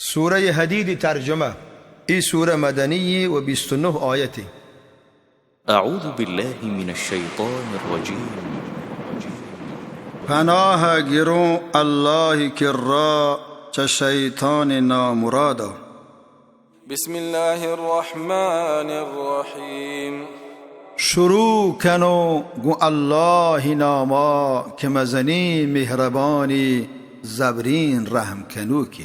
سورہ حدید ترجمہ۔ ای سورہ مدنی و بیست و نہ آیت۔ اعوذ باللہ من الشیطان الرجیم۔ پناہ گروں اللہ کرا چہ شیطان نامرادا۔ بسم اللہ الرحمن الرحیم۔ شروع کنوں گوں اللہ ناما کہ مزنیں مہربانی زبریں رحم کنوکے۔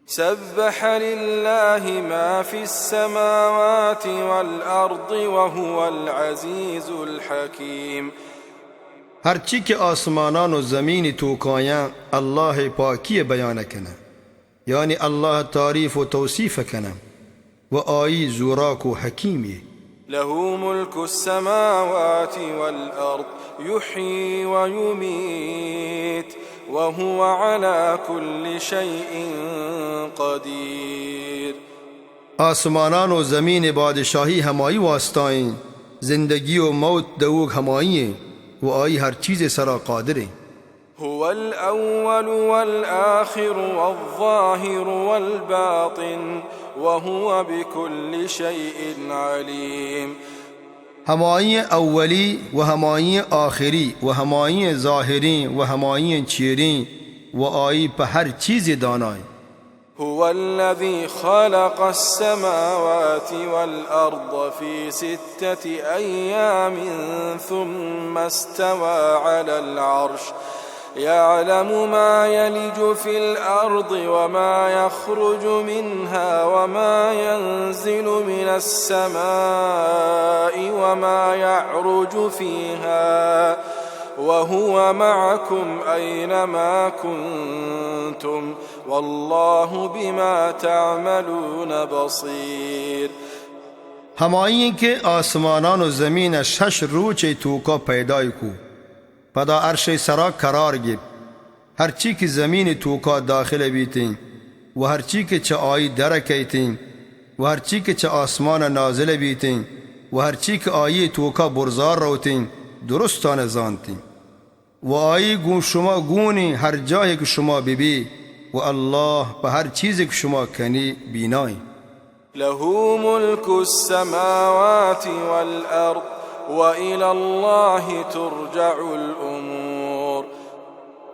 سبح للہ ما فی السماوات والارض وهو العزیز الحکیم۔ ہرچی کہ آسمانان و زمین توکایاں اللہ پاکی بیان کنہ، یعنی اللہ تعریف و توصیف کنہ و آئی زوراک و حکیمی۔ له ملك السماوات والأرض يحيي ويميت وهو على كل شيء قدير۔ آسمانان و زمین بادشاہی ہمائی واسطائیں، زندگی و موت دئوگ ہمائی ایں و آئی ہر چیزے سرا قادر ایں۔ هو الأول والآخر والظاهر والباطن وهو بكل شيء عليم۔ ہمائی اولی و ہمائی آخری و ہمائی ظاہریں و ہمائی چیریں و آئی پہ ہر چیزے دانائیں۔ هو الذي خلق السماوات والأرض في ستة أيام ثم استوى على العرش يعلم ما يلج في الأرض وما يخرج منها وما ينزل من السماء وما يعرج فيها وهو معكم أينما كنتم والله بما تعملون بصير۔ ہمائی ایں کہ آسمانان و زمین ء شش روچے توکا پیدائی کو، پدا عرش ء سرا قرار گپت۔ ہرچی کہ زمین ء توکا داخل بیتیں و ہرچی کہ چہ آئی در کئیتیں و ہرچی کہ چہ آسمان ء نازل بیتیں و ہرچی کہ آئی توکا برزار روتیں، درستان زانتیں۔ و آئی گوں شما گونیں ہر جاہے کہ شما ببی، و اللہ پہ ہر چیزے کہ شما کنی بینائیں۔ له ملك السماوات والأرض وإلى الله ترجع الأمور۔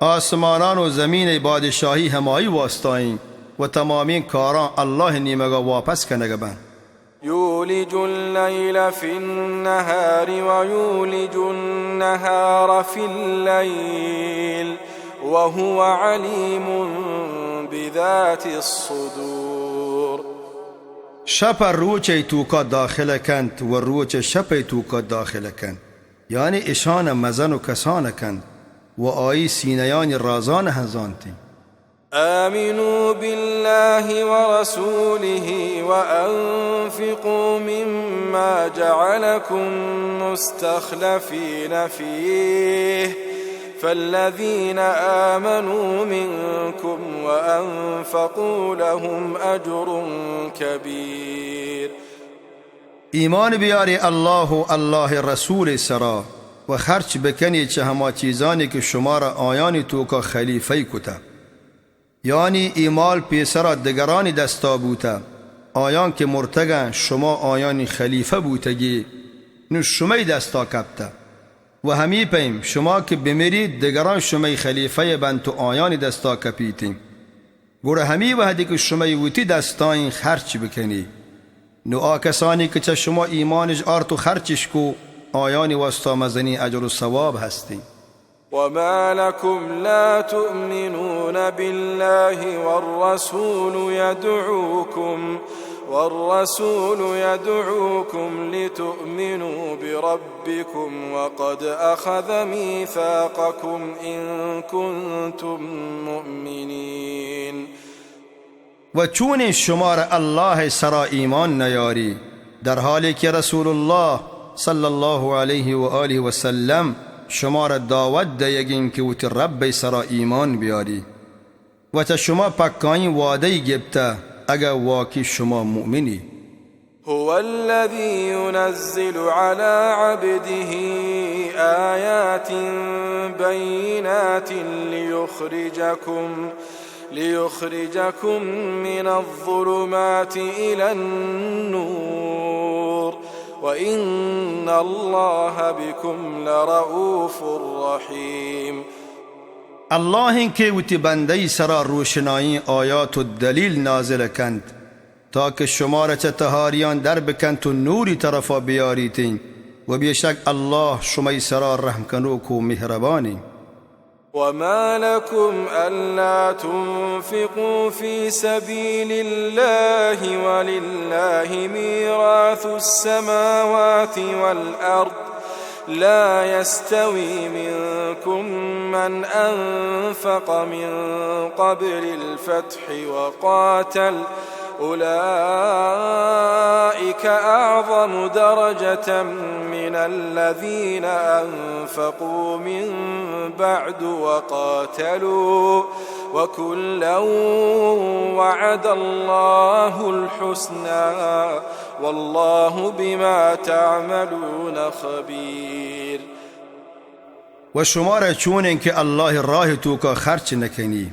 آسمانان و زمین ء بادشاہی ہمائی واسطائیں و تمامیں کاراں اللہ ء نیمگا واپس کنگ بنت۔ يولج الليل في النهار ويولج النهار في الليل وهو عليم بذات الصدور۔ شپ ء روچ ء توکا داخل کنت و روچ ء شپ ء توکا داخل کنت، یعنی اشان ء مزن و کسان کنت و آئی سینیانی رازان ہم زانتیں۔ آمنوا بالله ورسوله وأنفقوا مما جعلكم مستخلفين فيه فالذين آمنوا منكم وأنفقوا لهم أجر كبير۔ ایمان بیاری اللہ و اللہ رسول سرا و خرچ بکنی چہ ہما چیزانی کہ شمارا آیانی توکا خلیفہ کتہ۔ یعنی اے مال پیسرا دگرانی دستا بوتہ، آیان کہ مرتگاں، شما آیانی خلیفہ بوتگی، نوں شمئی دستا کپتہ۔ و ہمے پیم شما کہ بمریت، دگران شمئی خلیفہ بنت و آیانی دستا کپیتیں۔ گڑا ہمے وہدی کہ شمئی وتی دستائیں خرچ بکنی، نوں آ کسانی کہ چہ شما ایمانش آرت و خرچش کو، آیانی واسطہ مزنیں اجر و ثواب ہستیں۔ وما لكم لا تؤمنون بالله والرسول يدعوكم، والرسول يدعوكم لتؤمنوا بربكم وقد أخذ ميثاقكم إن كنتم مؤمنين۔ و چونیں شمارا اللہ ء سرا ایمان نیاری، در حالی کہ رسول اللہ صلی اللہ علیہ و آلہ و سلم شمارا دعوت دئیگیں کہ وتی رب ء سرا ایمان بیاری، و چہ شما پکائیں وعدہ ای گپتہ، اگہ واقعی شما مؤمنی۔ هو الذي ينزل على عبده آيات بينات ليخرجكم ليخرجكم من الظلمات إلى النور وإن الله بكم لرءوف رحيم. اللہ ایں کہ وتی بندہ ءِ سرا روشنائیں آیات و دلیل نازل کنت، تاکہ شمارا چہ تہاریاں در بکنت و نوری طرفا بیاریتیں، و بے شک اللہ شمئے سرا رحم کنوک و مہربانیں۔ وما لكم ألا تنفقوا في سبيل الله ولله ميراث السماوات والأرض لا يستوي منكم من أنفق من قبل الفتح وقاتل أولئك أعظم درجة من الذين أنفقوا من بعد وقاتلوا وكلا وعد الله الحسنى والله بما تعملون خبير. و شمارا چونیں کہ اللہ ءِ راہ ءِ توکا خرچ نکنی،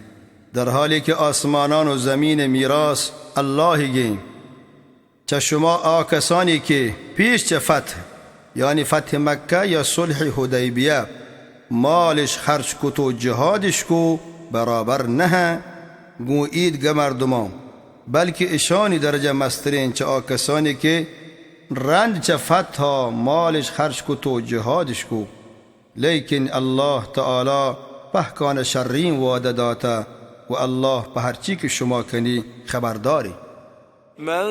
در حالی کہ آسمانان و زمین ءِ میراث اللہ ئیگیں۔ چہ شما آ کسانی کہ پیش چہ فتح، یعنی فتح مکہ یا صلح حدیبیہ، مالش خرچ کت و جہادش کو، برابر نہ اَں گوں ایدگہ مردماں، بلکہ اشانی درجہ مستریں چہ آ کسانی کہ رند چہ فتحا مالش خرچ کت و جہادش کو۔ لیکن اللہ تعالی پہکان شریں وعدہ داتہ و اللہ پہ ہرچی کہ شما کنی خبرداریں۔ من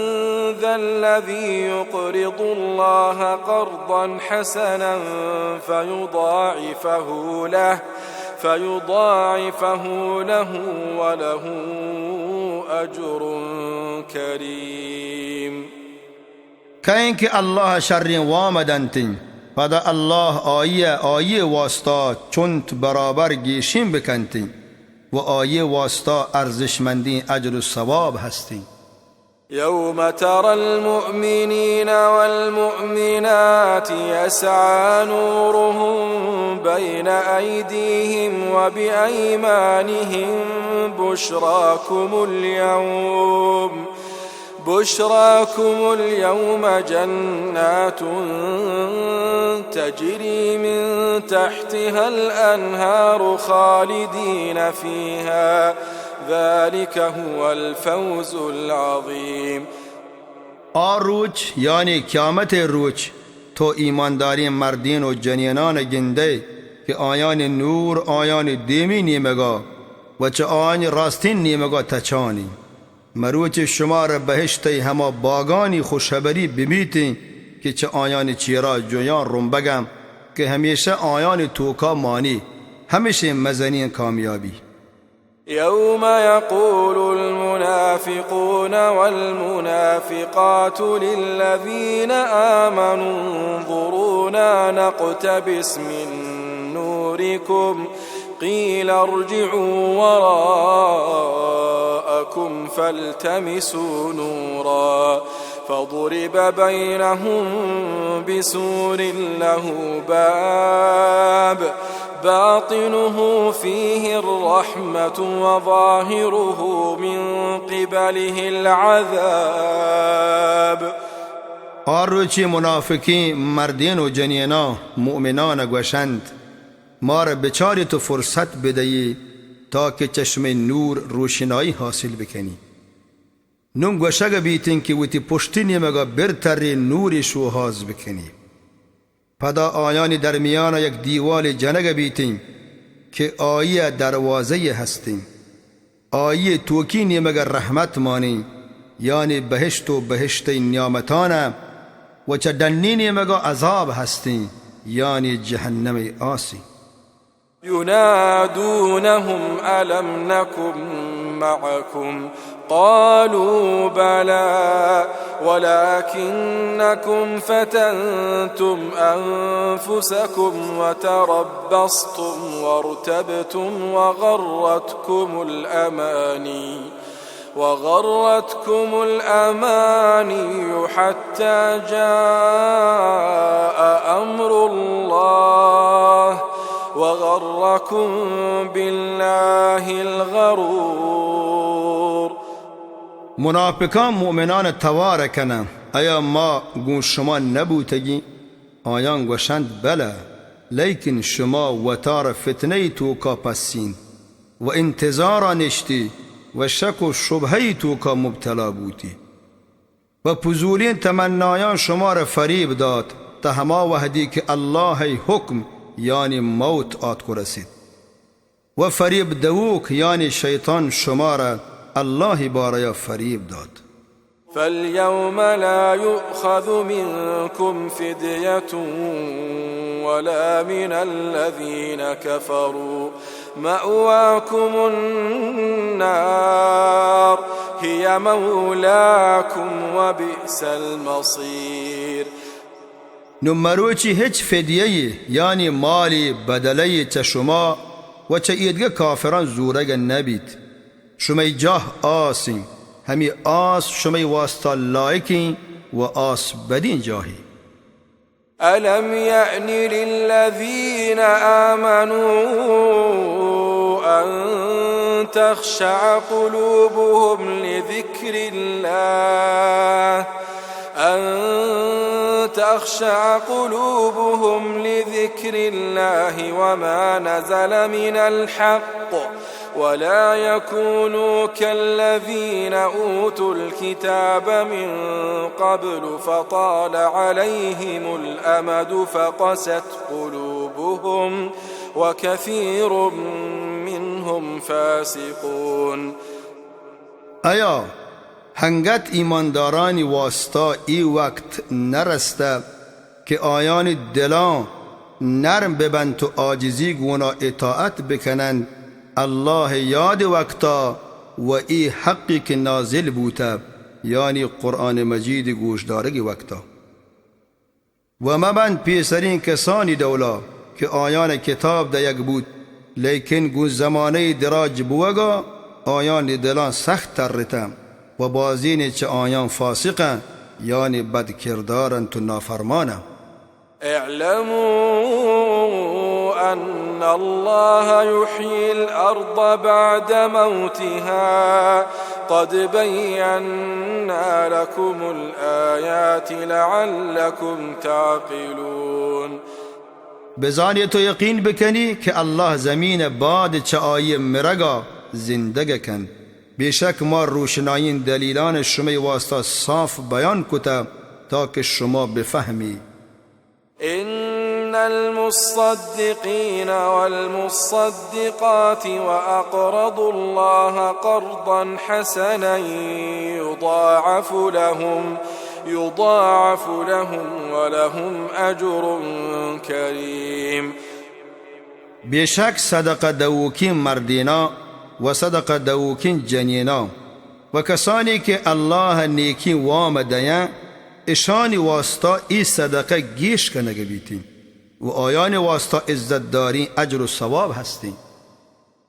ذا الذي يقرض الله قرضا حسنا فيضاعفه له، فيضاعفه له وله أجر كريم. کئے کہ اللہ ءَ شریں وام ءَ دنتیں، پدا اللہ آئی ءَ آئی ءِ واستا چنت برابر گیشیں بکنتیں و آئی ءِ واستا ارزشمندیں اجر و ثواب ہستیں۔ يوم ترى المؤمنين والمؤمنات يسعى نورهم بين أيديهم وبأيمانهم بشراكم اليوم بشراكم اليوم جنات تجري من تحتها الأنهار خالدين فيها ذلك هو الفوز العظيم. آ روچ، یعنی قیامت ءِ روچ، تو ایمانداریں مردین و جنینان ءَ گندئے کہ آیانی نور آیانی دیمی نیمگا و چہ آیانی راستین نیمگا تچانی۔ مروچی شمارا بہشت ءِ ہما باگانی خوشہبری ببیتیں کہ چہ آیانی چیرا جویان رمبگ اَں کہ ہمیشہ آیانی توکا مانی، ہمشیں مزنیں کامیابی۔ يوم يقول المنافقون والمنافقات للذين آمنوا انظرونا نقتبس من نوركم قيل ارجعوا وراءكم فالتمسوا نورا فضرب بينهم بسور له باب باطنه فيه الرحمة وظاهره من قبله العذاب. آ روچی منافقیں مردین و جنیناں مؤمنان ءَ گوشنت، مارا بچاریت و فرصت بدئیے تاکہ چہ شمئے نور روشنائی حاصل بکنی۔ نوں گوشگ بیتیں کہ وتی پشتی نیمگا برترے نورے شوہاز بکنی۔ پدا آیانی درمیانا یک دیوالے جنگ بیتیں کہ آئیا دروازہے ہستیں۔ آئی توکی نیمگا رحمت مانیں، یعنی بہشت و بہشتئے نیامتانا، و چہ ڈنی نیمگا عذاب ہستیں، یعنی جہنمئے آسیں۔ ينادونهم ألم نكن معكم؟ قالوا بلى ولكنكم فتنتم أنفسكم وتربصتم وارتبتم وغرتكم الأماني وغرتكم الأماني حتى جاء أمر الله وغركم بالله الغرور. منافقاں مومنان توار کنن، ایا ما گوں شما نبوتگیں؟ آیاں گوشنت، بلہ، لیکن شما وتارا فتنہی توکا پسین و انتظارا نشتی و شک و شبہہی توکا مبتلا بوتی و پزولیں تمنایاں شمارا فریب دات، تا ہما وہدی کہ اللہئے حکم، یعنی موت آتک و رسیت۔ و فریب دئوک، یعنی شیطان، شمارا اللہئے بارہا فریب دات۔ فاليوم لا يؤخذ منكم فدية ولا من الذين كفروا، مأواكم النار، هي مولاكم وبئس المصير۔ نوں مروچی ہچ فدیہ یے، یعنی مالے بدلہ یے چہ شما و چہ ایدگہ کافراں زورگ نہ بیت۔ شمئے جاہ آسیں، ہمے آس شمئے واستا لائقیں و آس بدیں جاہے۔ ألم يأن للذين آمنوا أن تخشع قلوبهم لذكر الله، أن تخشع قلوبهم لذكر الله وما نزل من الحق، ولا يكونوا كالذين أوتوا الكتاب من قبل فطال عليهم الأمد فقست قلوبهم وكثير منهم فاسقون۔ ایا ہنگت ایماندارانی واستا اے وقت نہ رستہ کہ آیانی دلاں نرم ببنت و عاجزی گونا اطاعت بکننت، اللہئے یاد وقتا و اے حقی کہ نازل بوتہ، یعنی قرآن مجید گوشدارگ وقتا۔ و مبنت پیسریں کسانی ڈولا کہ آیان کتاب دئیگ بوت، لیکن گوں زمانہ دراج بوگا آیانی دلاں سخت ترتہ و بازینے چہ آیان فاسق انت، یعنی بدکردار انت و نافرمان انت۔ اعلموا أن الله يحيي الأرض بعد موتها قد بينا لكم الآيات لعلكم تعقلون۔ بزانیت و یقین بکنی کہ اللہ زمین بعد چہ آئی مرگا زندگ کنت۔ بے شک ما روشنائیں دلیلان شمئے واسطہ صاف بیان کتہ تاکہ شما بفہمی۔ إن المصدقين والمصدقات وأقرضوا الله قرضا حسنا يضاعف لهم، يضاعف لهم ولهم أجر كريم۔ بے شک صدقہ دئوکیں مردیناں و صدقہ دئوکیں جنیناں و کسانی کہ اللہ نیکیں وام دئینت، اشانی واسطہ اے صدقہ گیش کنگ بیت انت و آیانی واسطہ عزت داریں اجر و ثواب ہست انت۔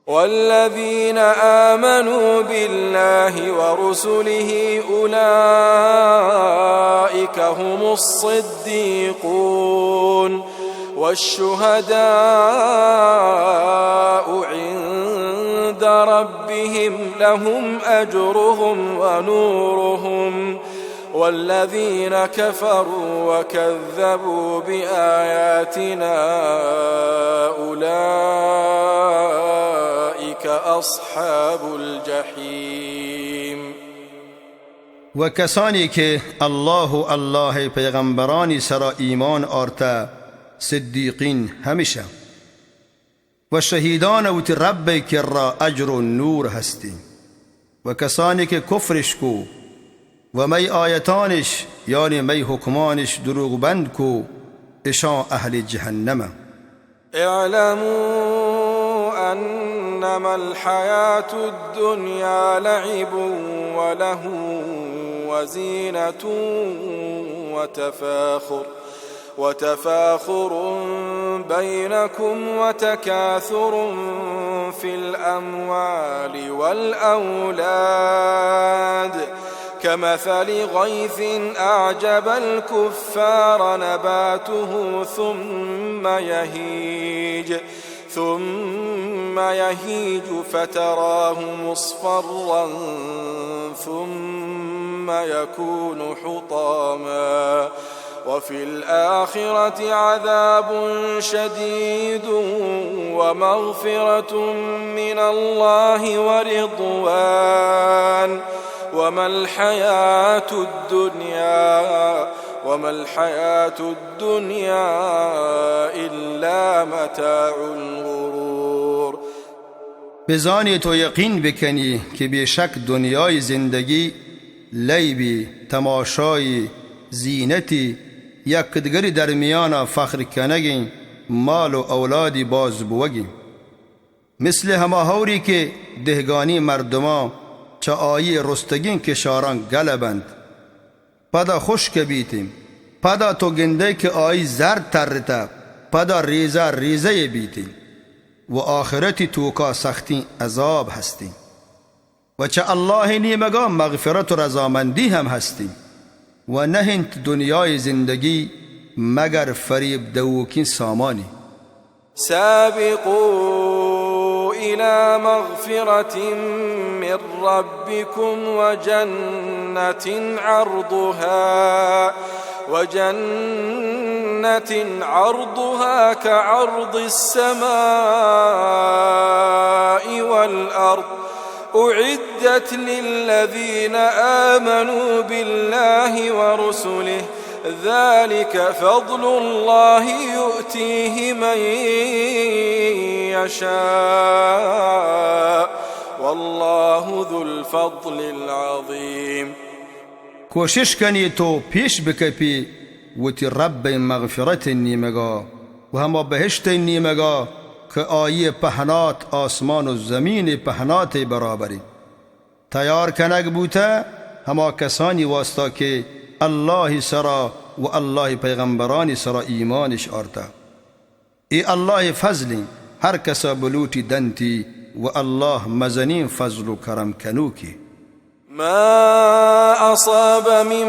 والذين آمنوا بالله ورسله أولئك هم الصديقون والشهداء عند ربهم لهم أجرهم ونورهم والذين كفروا وكذبوا بآياتنا أولئك أصحاب الجحيم۔ و کسانی کہ اللہ و اللہ پیغمبرانی سرا ایمان آرتہ، صدیقین ہمشہ و شہیدان وتی رب کرا اجر و نور ہستی۔ و کسانی کہ کفرش کو و مئی آیتانش، یعنی مئی حکمانش دروغ بند کو، اشان اہل جہنم۔ اعلموا أنما الحياة الدنيا لعب ولهو وزينة وتفاخر وتفاخر بينكم وتكاثر في الأموال والأولاد كمثل غيث أعجب الكفار نباته ثم يهيج ثم يهيج فتراه مصفرا ثم يكون حطاما وفي الآخرة عذاب شديد ومغفرة من الله ورضوان وما الحياة الدنيا وما الحياة الدنيا إلا متاع الغرور. بزانیت و یقین بکنی کہ بے شک دنیای زندگی لیبی، تماشایی، زینتی، یکدگری درمیانا فخر کنگیں، مال و اولادی باز بوگیں. مثل ہما ہوری کہ دہگانی مردماں چہ آئی رستگیں کشاراں گل بنت، پدا خشک بیتیں، پدا تو گندئے کہ آئی زر ترتہ، پدا ریزہ ریزہ بیتیں، و آخرتی توکا سختیں عذاب ہستیں. و چہ اللہ نیمگا مغفرت و رضامندی ہم ہستیں، و نہ انت دنیای زندگی مگر فریب دوکیں سامانی. سابقوا إلى مغفرة من ربكم وجنة عرضها، وجنة عرضها كعرض السماء والأرض، أعدت للذين آمنوا بالله ورسله، ذلك فضل الله يؤتيه من يشاء، والله ذو الفضل العظيم. کوشش کنی تو پیش بکپی وتی رب مغفرت نیمگا و ہما بہشت نیمگا کہ آئی پہنات آسمان و زمین پہنات برابری. تیار کنگ بوتہ ہما کسانی واسطہ کہ اللہ سرا و اللہ پیغمبرانی سرا ایمانش آرتہ. اے اللہ فضلیں، ہر کسا بلوٹی دنتی، و اللہ مزنیں فضل و کرم کنوکے. ما أصاب من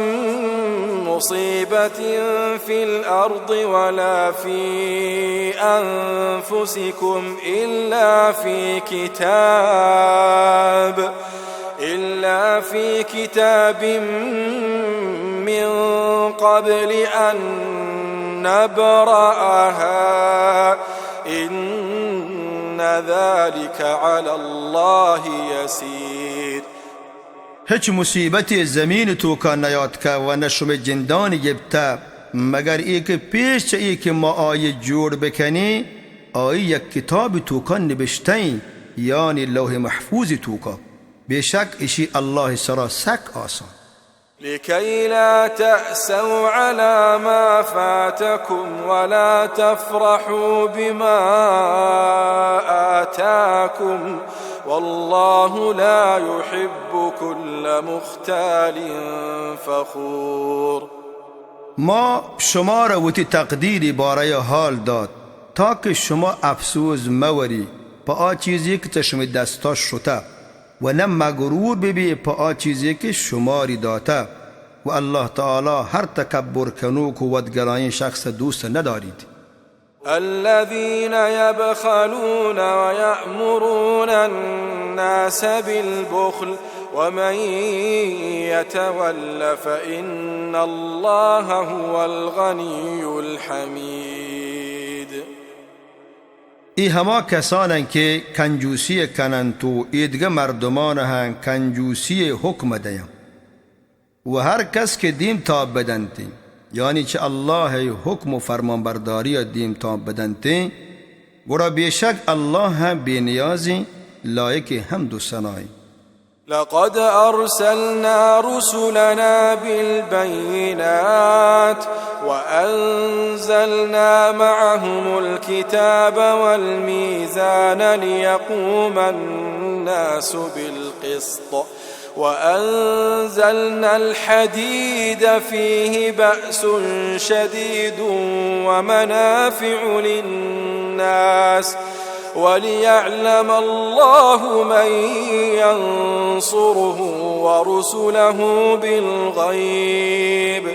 مصيبة في الأرض ولا في أنفسكم إلا في كتاب، إلا في كتاب من قبل أن نبرأها، إن ذلك على الله يسير. ہچ مصیبتے زمین توکا نیاتکہ و نہ شمئے جندانی گپتہ، مگر اے کہ پیش چہ اے کہ ما آئی جوڑ بکنیں، آئی یک کتابی توکا نبشتہ ایں، یعنی لوح محفوظی توکا. بے شک اشی اللہ سرا سک آسان. لكي لا تأسوا على ما فاتكم ولا تفرحوا بما آتاكم، والله لا يحب كل مختال فخور. ما شمارا وتی تقدیری بارہ حال دات تاکہ شما افسوز مہ وری پہ آ چیزے کہ چہ شمئے دستا شتہ، و نہ مغرور ببی پہ آ چیزے کہ شماری داتہ، و اللہ تعالی ہر تکبر کنوک و ودگرائیں شخص دوست نداریت. الذين يبخلون ويأمرون الناس بالبخل ومن يتول فإن الله هو الغني الحميد. اے ہما کسان انت کہ کنجوسی کننت و ایدگہ مردمان ہم کنجوسی حکم دیاں. و ہر کس کہ دیم تاب بدنت، یعنی چہ اللہ حکم و فرمانبرداری دیم تاب بدنت، گڑا بے شک اللہ ہم بے نیازیں، لائق حمد و ثنائیں. لقد أرسلنا رسلنا بالبينات وأنزلنا معهم الكتاب والميزان ليقوم الناس بالقسط وأنزلنا الحديد فيه بأس شديد ومنافع للناس وليعلم الله من ينصره ورسله بالغيب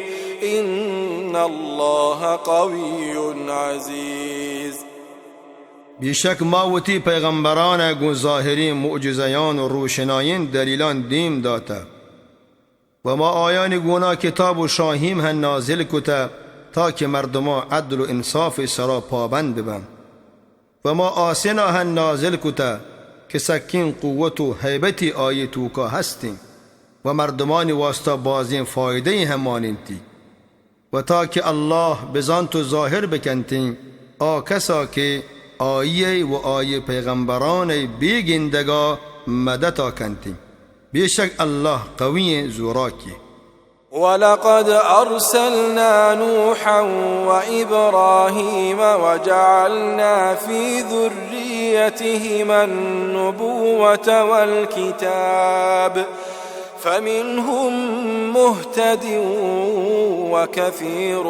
إن الله قوي عزيز. بیشک ما وتی پیغمبران ء گوں ظاہریں معجزہیان و روشنائیں دلیلان دیم داتہ و ما آیانی گونا کتاب و شاہیم ہم نازل کتہ تاکہ مردمان عدل و انصاف سرا پابند ببنت۔ و ما آسنا ہم نازل کتہ کہ سکیں قوت و ہیبتی آئی توکا ہستیں و مردمانی واسطہ بازیں فائدہ ہم ماننتی۔ و تاکہ اللہ بزانت و ظاہر بکنتیں آ کسا کہ آئی و آئی پیغمبران بے گندگا مدتا کنتیں۔ بیشک اللہ قوی زوراکی۔ ولقد أرسلنا نوحا وإبراهيم وجعلنا في ذريتهما النبوة والكتاب فمنهم مهتد وكثير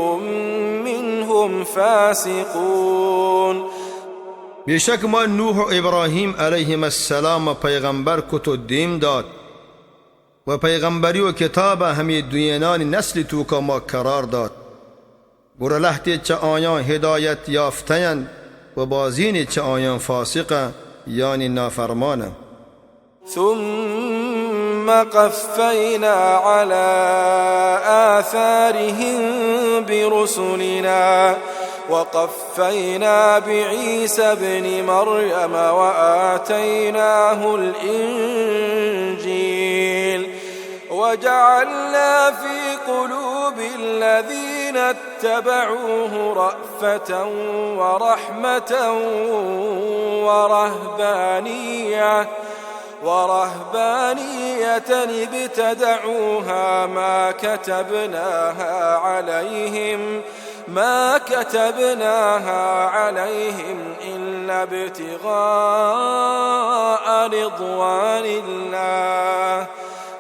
منهم فاسقون۔ بیشک ما نوح و ابراہیم علیہم السلام پیغمبر کت و دیم دات و پیغمبری و کتاب ہمے دوئینانی نسل توکا ما قرار دات۔ گڑا لہتے چہ آیاں ہدایت یافتہ انت و بازینے چہ آیاں فاسق انت، یعنی نافرمان انت۔ ثم قفينا على آثارهم برسلنا وقفينا بعيسى ابن مريم وآتيناه الإنجيل وجعلنا في قلوب الذين اتبعوه رأفة ورحمة ورهبانية، ورهبانية ابتدعوها ما كتبناها عليهم، ما كتبناها عليهم إلا ابتغاء رضوان الله،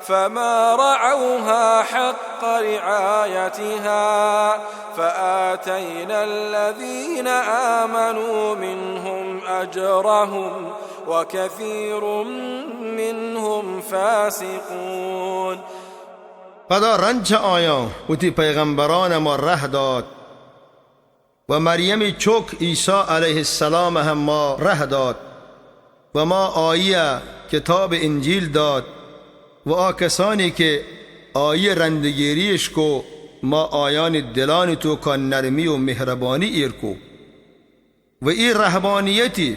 فما رعوها حق رعايتها، فآتينا الذين آمنوا منهم أجرهم، وكثير منهم فاسقون۔ پدا رند چہ آیاں وتی پیغمبران ما رہ دات۔ و مریم چک عیسی علیہ السلام ہم ما رہ دات و ما آئی ء کتاب انجیل دات و آ کسانی کہ آئی ء رندگیری اش کو، ما آیانی دلانی توکا نرمی و مہربانی ایر کو۔ و ای رہبانیتی،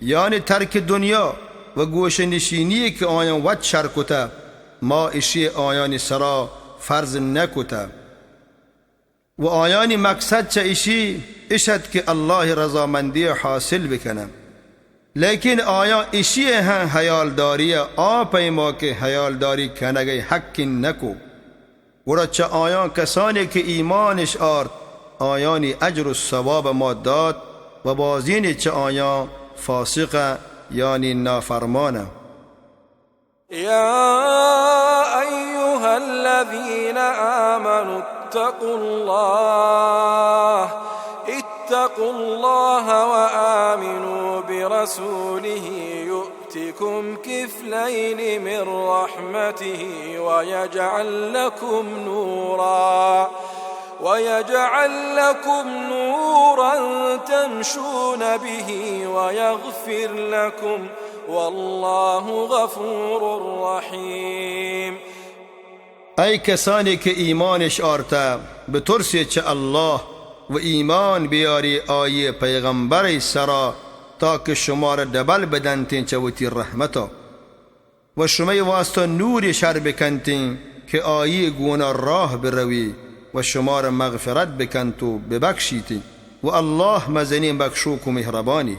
یعنی ترک دنیا و گوشہ نشینی کہ آیاں وت شر کتہ، ما اشی آیانی سرا فرض نہ کتہ۔ و آیانی مقصد چہ اشی اش ات کہ اللہ رضامندی حاصل بکنن، لیکن آیاں اشی ہم حیالداری آ پیما کہ حیالداری کنگئے حق نکو۔ گڑا چہ آیاں کسانی کہ ایمانش آرت، آیانی اجر و ثواب ما دات و بازینی چہ آیاں فاسق، یعنی نافرمان۔ يا أيها الذين آمنوا اتقوا الله، اتقوا الله وآمنوا برسوله يؤتكم كفلين من رحمته ويجعل لكم نورا، ويجعل لكم نورا تمشون به ويغفر لكم والله غفور رحيم۔ اے کسانی کہ ایمانش آرتہ، بترسیت چہ اللہ و ایمان بیاری آئی پیغمبر سرا، تاکہ شمارا ڈبل بدنتیں چہ وتی رحمتا و شمئے واسطہ نورے شر بکنتیں کہ آئی گونا راہ بروی و شمارا مغفرت بکنت و ببخشیت و اللہ مزنیں بخشوک و مہربانی۔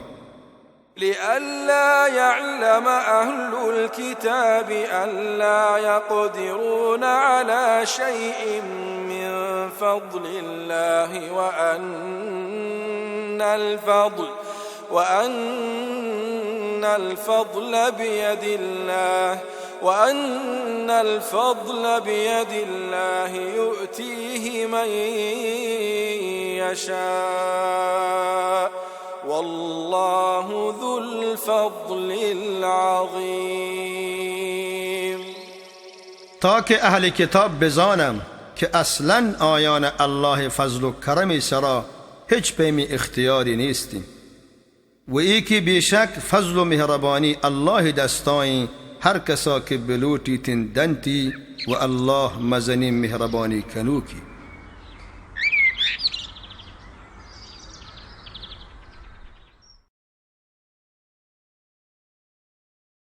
لئلا يعلم أهل الكتاب ألا يقدرون على شيء من فضل الله وأن الفضل، وأن الفضل بيد الله، وأن الفضل بيد الله يؤتيه من يشاء، والله ذو الفضل العظيم۔ تاکہ اہل کتاب بزانن کہ اصلاً آیان اللہ فضل و کرم سرا ہچ پیمی اختیاری نیستی۔ و ایکی بیشک فضل و مہربانی اللہ دستائیں، ہر کسا کہ بلوٹیتن دنتی، و اللہ مزنیں مہربانی کنوکی۔